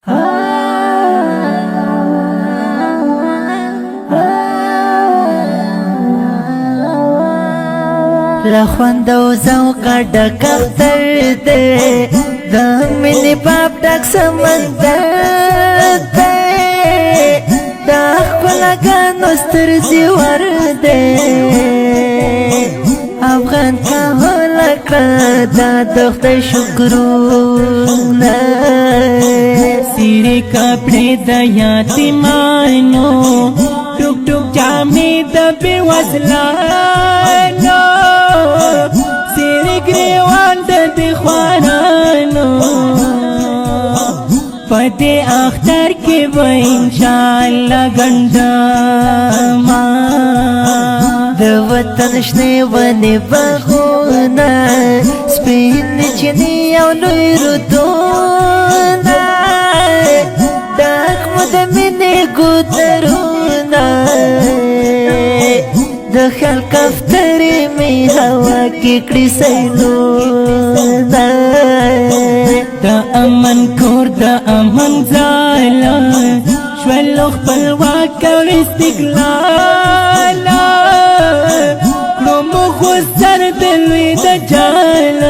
له خوند او ذوق ډک اختر دی، د مینې پاپ ډک سمندر دی، د ښکلاګانو ستر زیور دی. افغان کهوله کړه دا د خدای شکرونه. سیرې کپڑے د یتیمانو، ټوک ټوک جامې د بېوزلانو، سیرې ګریوان د دې خوارانو. په دې اختر کې به انشاءالله ګنډما. د وطن شنې ونې، باغونه، سپین چینې او لوی رودونه، ډک مو د مینې ګودرونه. د خیال کفترې مې هوا کې کړي سیلونه. د امن کور، د امن ځاله شول، خپلواک او استقلال کړو مو خو سر د لوی د جال.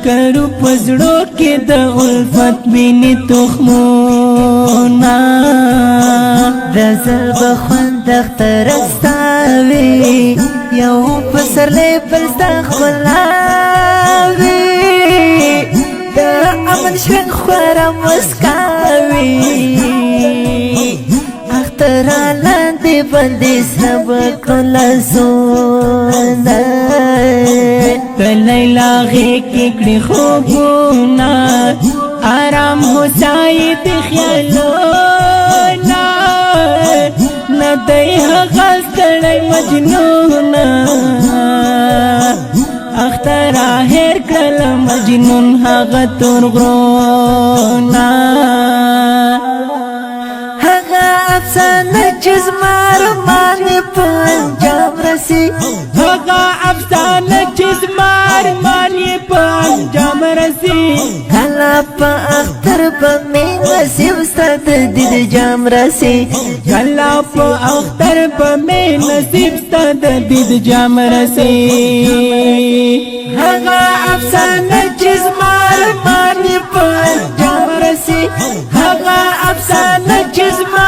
کرو پزړو کې د الفت مینې تخمونه. د زلب خوند اختر ستاوي، یو پسرلی بل ستا ښکلاوي، د امن شرنګ خوره مسکاوي. اختر لاندې باندې سره وکړو لاسونه. د لیلا غېږ کې کړي خوبونه، آرام هوسای د خیالونه، نه دی هغه ستړی مجنونه. اختر هېر کړل مجنون هغه تور غرونه. هغه افسانه چې زما ارمان په انجام رسي، هغه افسانه چې زما ارمان یې په انجام رسي، کله په اختر به مې نصیب ستا د دید جام رسي. کله په اختر به مې نصیب ستا د دید جام رسي. هغه افسانه چې زما ارمان یې په انجام رسي، هغه افسانه چې زما